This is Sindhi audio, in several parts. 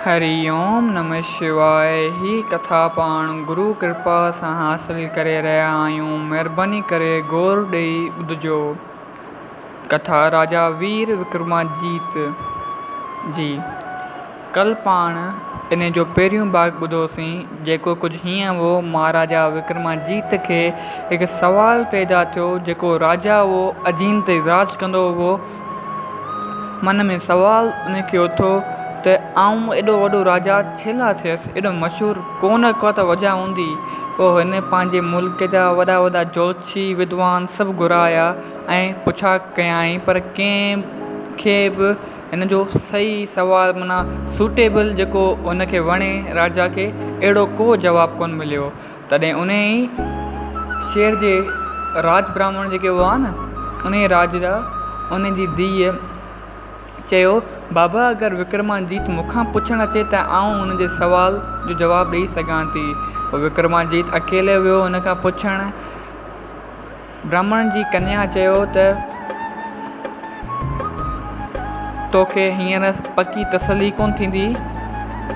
هري اوم نمه شواء هي ڪٿا پاڻ گرو ڪرپا سان حاصل ڪري رهيا آهيون مهرباني ڪري غور ڏئي ٻڌجو ڪٿا راجا وير وڪرماجيت جي. ڪل پاڻ انهي جو پهريون ڀاڳ ٻڌوسين، جيڪو ڪجهه هيئن هو، مهاراجا وڪرماجيت کي هڪ سوال پيدا ٿيو، جيڪو راجا هو اجين تي راڄ ڪندو هو، من ۾ سوال ان کي اٿو ته آئون ايڏو وڏو راجا ڇيلا ٿيس، ايڏو مشهور ڪو نه ڪا ته وجهه هوندي. پوء هن پنهنجي ملڪ جا وڏا وڏا جوتشي، ودوان سڀ گهرايا ۽ پڇا ڪيائين پر ڪنهن کي به هن جو صحيح سوال معنيٰ سوٽيبل جيڪو هن کي وڻي راجا کي اهڙو ڪو جواب ڪونه مليو. تڏهن انهيء ئي شهر جي راج براهمڻ جيڪي هئا نه انهيء راج جا ان جي ڌيء چيو، بابا اگر وڪرماجيت مون کان پڇڻ اچي ته آئون هن جي سوال جو جواب ڏئي سگهان ٿي. پوء وڪرماجيت اڪيلي ويو هن کان پڇڻ. برهمڻ جي ڪنيا چيو ته، توکي هينئر پڪي تسلي ڪونه ٿيندي،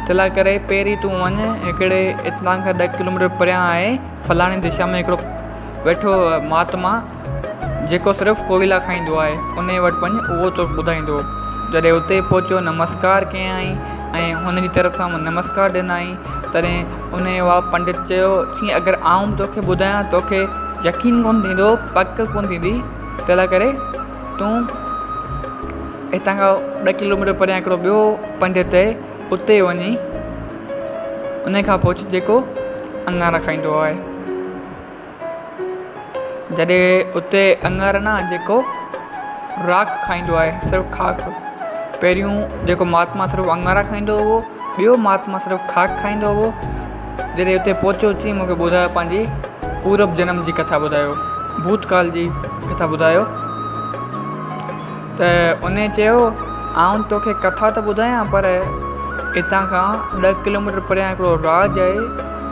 تنهن لاء ڪري پهرين تون وڃ، هڪڙي اتان کان ڏهه ڪلوميٽر پريان آهي، فلاڻي دشا ۾ هڪڙو ويٺو مهاتما، جيڪو صرف ڪوئلا کائيندو آهي، انهيء وٽ وڃ، اهو توکي ٻڌائيندو. جڏهن اتي پهچيو، نمسڪار ڪيائين ۽ هن جي طرف سان نمسڪار ڏنائين، تڏهن انهيء اها پنڊت چيو، چي اگر آئون توکي ٻڌايان، توکي يقين ڪونه ٿيندو، پڪ ڪونه ٿيندي، تنهن لاء ڪري تون هتان کان ڏهه ڪلوميٽر پريان هڪڙو ٻيو پنڊت آهي، اتي وڃي ان کان پڇ جيڪو اڱارا کائيندو آهي. جڏهن اتي اڱارا نه جيڪو راک کائيندو آهي صرف خاڪ. پهريون جيڪو مهاتما صرف اڱارا کائيندو هو، ٻيو مهاتما صرف خاڪ کائيندو هو. جڏهن اتي پهچيو چي مون کي ٻڌايو پنهنجي پورب جنم جي ڪٿا ٻڌايو، ڀوتڪال جي ڪٿا ٻڌايو ته انهي چيو آئون توکي ڪٿا ته ٻڌايان پر هتان کان ڏهه ڪلوميٽر پريان هڪڙو راڄ آهي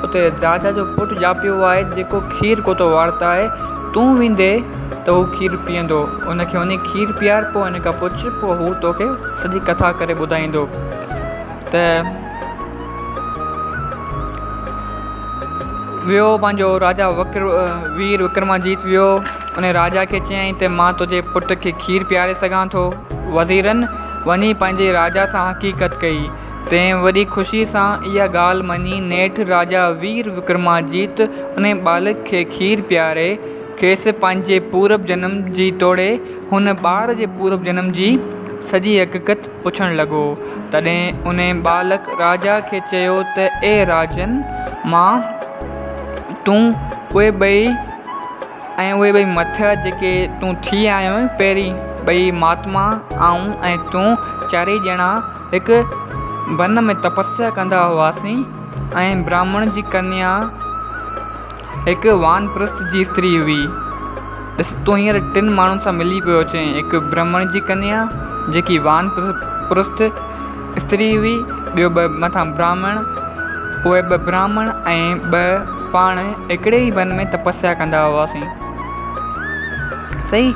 اتي راجا جو پٽ ڄاپيو آهي جيڪو کير ڪوتو وارتا آهي تون ويندي ته هو کير پيئندو ان کي وڃي کير پيار پوء ان کان پڇ پوء هو توکي سڄي ڪٿا ڪري ٻڌائيندو ته ويو پنهنجو راجا وڪر وير وڪرماجيت ويو ان راجا کي چيائين ته مان تنهنجي پٽ کي کير پياري سگهان ٿو. وزيرن وڃي پنهنجي راجا سان حقيقت ڪئي، تنهن وڏي خوشي سان اها ڳالهه مڃي. نيٺ راجا وير وڪرماجيت ان ٻالڪ کي کير پياري کيس پنهنجي پورب جنم جي توڙي هن ٻار جي پورب جنم جي سڄي حقيقت پڇڻ لڳو. تڏهن انهي ٻالڪ راجا کي چيو ته اي راجن! مان، تون، اهي ٻئي ۽ اهي ٻئي مٿيا جيڪي تون ٿي آيو آهين، پهرين ٻئي مهاتما، آئون ۽ تون چارئي ڄڻا هڪ بن ۾ تپسيا ڪندا هئاسين ۽ براهمڻ جي ڪنيا هڪ وانپرست جي استري هئي. ڏس، تون هينئر ٽن ماڻهن سان ملي پيو اچين، هڪ برهمڻ جي ڪنيا، جيڪي وانپرست استري هئي، ٻيو ٻه مٿان براهمڻ، اهي ٻه براهمڻ ۽ ٻه پاڻ هڪڙي ئي بن ۾ تپسيا ڪندا هئاسين. صحيح؟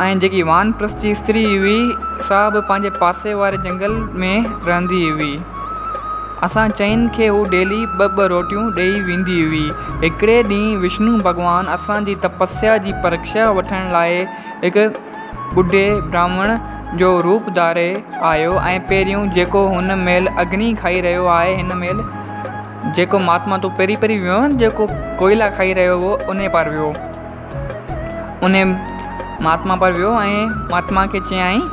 ۽ جيڪي وانپرست جي استري هئي، سا به پنهنجي پاسي واري جنگل ۾ رهندي هئي. اسان چئن کي هو ڊيلي ٻه ٻه روٽيون ڏيئي ويندي هئي. هڪڙي ڏينهن وشنو ڀڳوان اسان جي تپسيا جي پرکشا وٺڻ لاء هڪ ٻڍي براهمڻ جو روپ ڌاري آيو ۽ پهريون جيڪو هن مهل اگني کائي رهيو آهي هن مهل جيڪو مهاتما تون پهرين پهرين ويو هئين جيڪو ڪوئلا کائي رهيو هو انهي پار ويو. انهي مهاتما پر ويو ۽ مهاتما کي چيائين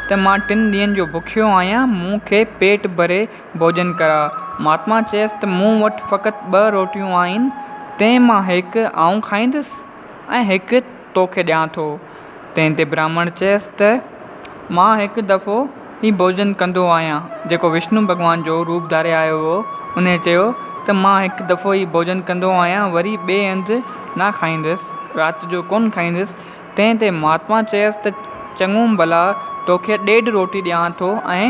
ته مان ٽن ڏينهن جو بکيو آهيان، مون کي پيٽ ڀري ڀوڄن ڪراء. مهاتما چيس ته مون وٽ فقط ٻه روٽيون آهن، تنهن مان هڪ آئون کائيندس ۽ هڪ توکي ڏيان ٿو. تنهن تي براهمڻ چيس ته مان هڪ دفعو ئي ڀوڄن ڪندو آهيان. جيڪو وشنو ڀڳوان جو روپ ڌاري آيو هو، انهيء چيو ته مان هڪ دفعو ئي ڀوڄن ڪندو آهيان، وري ٻئي هنڌ نه کائيندس، رات جو ڪونه کائيندس. تنهن تي مهاتما چيس ته چڱو ڀلا توکي ڏيڍ روٽي ڏيان ٿو ۽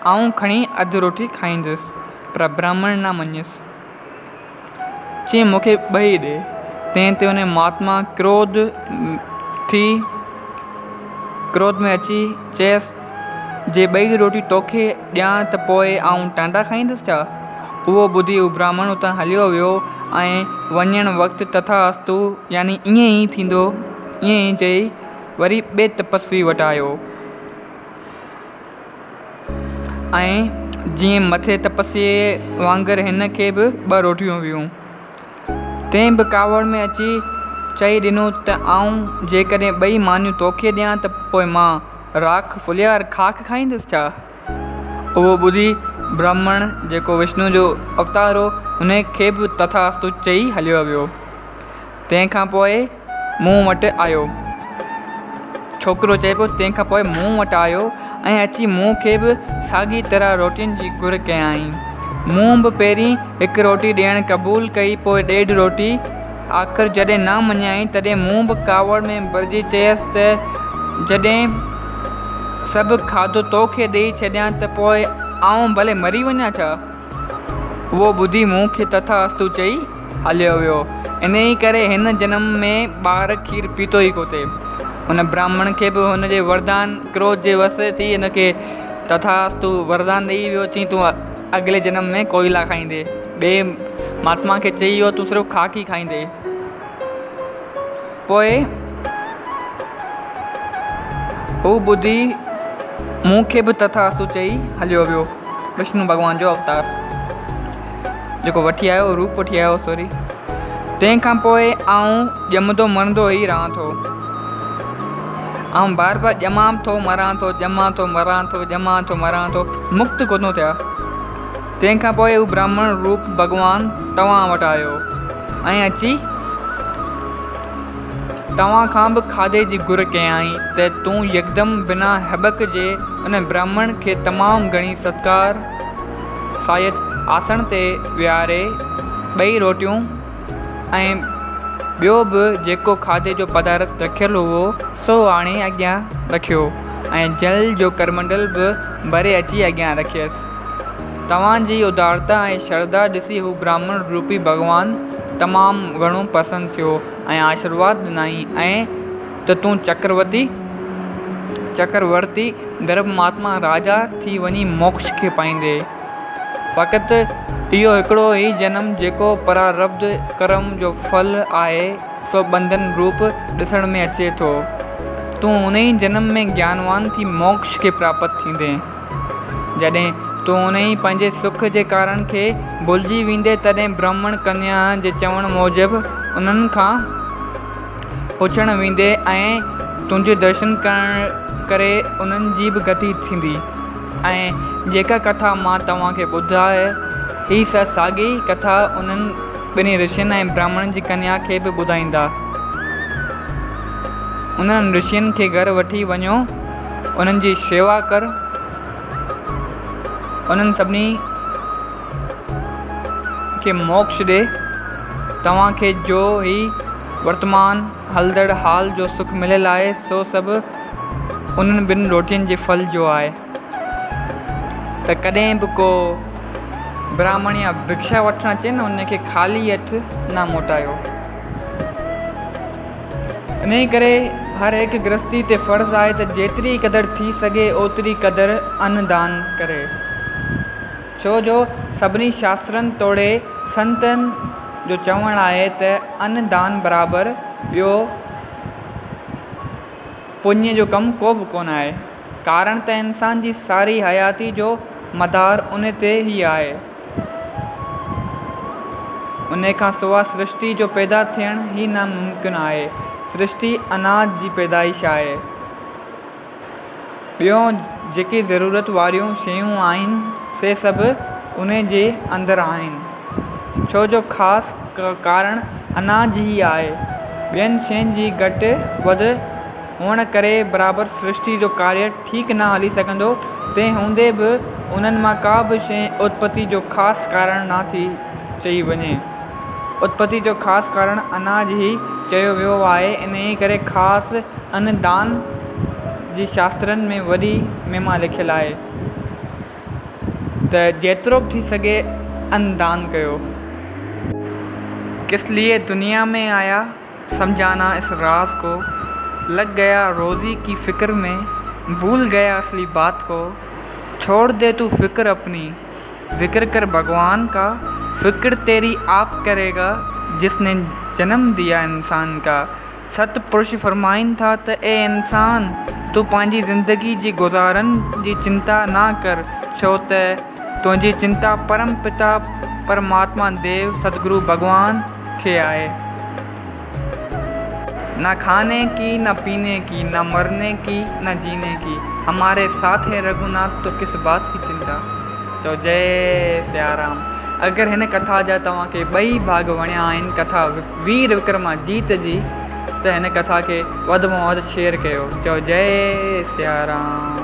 آئون کڻي اڌ روٽي کائيندس. پر براهمڻ نه مڃيس. چيائين مون کي ٻئي ڏي. تنهن تي انهيء مهاتما ڪروڌ ٿي ڪروڌ ۾ اچي چيس، جي ٻئي روٽيون توکي ڏيان ته پوء آئون ٽانڊا کائيندس ڇا؟ اهو ٻڌي هو براهمڻ اتان هليو ويو ۽ وڃڻ وقت تٿاستو يعني ائين ئي ٿيندو ائين ئي چئي وري ٻئي تپسوي وٽ آيو ۽ جيئن مٿي تپسويء وانگر هن کي به ٻه روٽيون هيون. تنهن به ڪاوڙ ۾ اچي چئي ڏنو ته آئون جيڪڏهن ٻئي مانيون توکي ڏيان ته پوء مان راک ڦليار خاڪ کائيندس ڇا؟ اهو ٻڌي برهمڻ جيڪو وشنو جو اوتار هو، ان کي به تٿاستو چئي هليو ويو. تنهن کان پوء مون وٽ آيو. ڇوڪرو چئي پيو، تنهن کان پوء مون وٽ آيو ۽ اچي مون کي به ساڳي طرح روٽين جي گهر ڪيائين. مون به پهرين هڪ روٽي ڏيڻ قبول ڪئي پوء ڏيڍ روٽي. آخر جڏهن نه مڃيائين تڏهن مون به ڪاوڙ ۾ ڀرجي چيس ته جڏهن سڀ کاڌو تو کي ڏيئي ڇڏيان ته پوء آئون ڀلي مري وڃان ڇا؟ اهو ٻڌي مون کي تٿاستو چئي هليو ويو. انهيء ڪري هن جنم ۾ ٻار کير پيتو ئي ڪوتي. هن براهمڻ کي به هن جي وردان ڪروڌ جي وس ٿي هن کي تٿاستو وردان ڏيئي ويو چئين تون اڳلي جنم ۾ ڪوئلا کائيندي. ٻئي مهاتما کي چئي ويو تون صرف خاڪ ئي کائيندي. پوء هو ٻڌي مون کي به تٿاستو چئي هليو ويو. وشنو ڀڳوان جو اوتار جيڪو وٺي آيو روپ وٺي آيو سوري تنهن کان پوء آئون ڄمندو مرندو ئي رهان ٿو. آئون بار بار ڄمان ٿو مران ٿو ڄمان ٿو مران ٿو ڄمان ٿو مران ٿو مڪت ڪونه ٿو ٿيان. تنهن کان پوء هو براهمڻ روپ ڀڳوان توهان وٽ آيو ۽ اچي توهان کان به کاڌي جي گهر ڪيائين ته تون يڪدم بنا هٻڪ جي ان براهمڻ کي تمام گهڻي ستڪار سايت آسڻ تي ويهاري ٻئي روٽيون ۽ ٻيو به جيڪو کاڌي جو پدارٿ رکيل هئو سو آڻي اڳيان رکيو ۽ جل جو ڪرمنڊل به ڀري اچي اڳيان رکيس. توهان جي ادارتا ۽ شرڌا ڏسي هو براهمڻ روپي ڀڳوان تمام گهڻو پرسن ٿيو ۽ آشرواد ڏنائين ۽ ته تون چڪروتي، چڪرورتي، گرڀ مهاتما راجا ٿي وڃي موڪش کي پائيندين. فقط اهو هڪڙو ئي جنم جيڪو پراربڌ ڪرم جو ڦل آهي سو ٻنڌن روپ ڏسڻ ۾ اچي ٿو. تون انهي جنم ۾ گيانوان ٿي موڪش کي پراپت ٿيندين. جڏهن تون انهيء پنهنجي سک جي ڪارڻ کي ڀلجي ويندين، تڏهن برهمڻ ڪنيا جي چوڻ موجب انهن کان پڇڻ ويندين ۽ تنهنجي درشن ڪرڻ ڪري انهن جي به گتي ٿيندي ۽ جيڪا ڪٿا مان توهان کي ٻڌائي هئي سا ساڳي ڪٿا انهن ٻنهي رشين ۽ برهمڻ جي ڪنيا کي به ٻڌائيندا. انهن رشين کي گهر وٺي وڃو. انهن جي شيوا ڪر، انهن سڀني کي موڪش ڏي، توهان کي جو هي ورتمان هلندڙ حال جو سک مليل آهي، سو سڀ انهن ٻن روٽين جي ڦل جو آهي. ته ڪڏهن به ڪو براهمڻ يا ڀکشا وٺڻ اچي نه ان کي خالي هٿ نه موٽايو. انهيء ڪري هر هڪ گرهستي تي فرض آهي ته جيتري قدر ٿي سگهي اوتري قدر ان دان ڪري. ڇو جو سڀني شاسترن توڙي سنتن جو چوڻ آهي ته ان دان برابر ٻيو پڃ جو ڪم ڪو به ڪونه آهي. ڪارڻ ته انسان جي ساري حياتي جو مدار ان تي ئي آهي. انهيء کان سواء سرشتي جو پيدا ٿيڻ ئي ناممڪن آهي. سرشتي اناج جي پيدائش آهي. ٻيون جيڪي ضرورت واريون شيون آهن، سي سڀ انهيء جي اندر آهن. ڇو جو خاص ڪارڻ اناج ئي آهي. ٻين شين جي گهٽ وڌ هئڻ ڪري برابر سرشتي جو ڪاريه ٺيڪ نه هلي سگهندو، تنهن هوندي به انهن مان ڪا به شيء اتپتي جو خاص ڪارڻ نه ٿي چئي وڃي. اتپتي جو خاص ڪارڻ اناج ئي چيو ويو آهي، انهيء ڪري خاص ان دان جي شاسترن ۾ وڏي مهما لکيل آهي ته جيترو به ٿي سگهي ان دان ڪيو. ڪس ليي دنيا ۾ آيا؟ سمجهانا اس راز ڪو، لگ گيا روزي ڪي فڪر ۾. ڀول گيا اصلي بات ڪو، ڇوڙ the تون فڪر اپني، ذڪر ڪر ڀڳوان ڪا، فڪر تيري آپ ڪريگا، جس ني جنم ديا انسان ڪا. ست پرش فرمائن ٿا ته اي انسان! تون پنهنجي زندگي جي گذارن جي چنتا نه ڪر، ڇو ته تنهنجي چنتا پرم پتا پرماتما ديو ستگرو ڀڳوان کي آهي. نه کاني ڪي نه پيني ڪي، نه مرني ڪي نه جيني ڪي، هماري ساٿ هي رگهوناٿ تو ڪس بات ڪي چنتا. چئو جئي سيارام. اگر هن ڪٿا جا توهان کي ٻئي ڀاڳ وڻيا آهن ڪٿا وير وڪرماجيت جي ته هن ڪٿا کي وڌ مان وڌ شيئر ڪيو چئو جئي سيارام.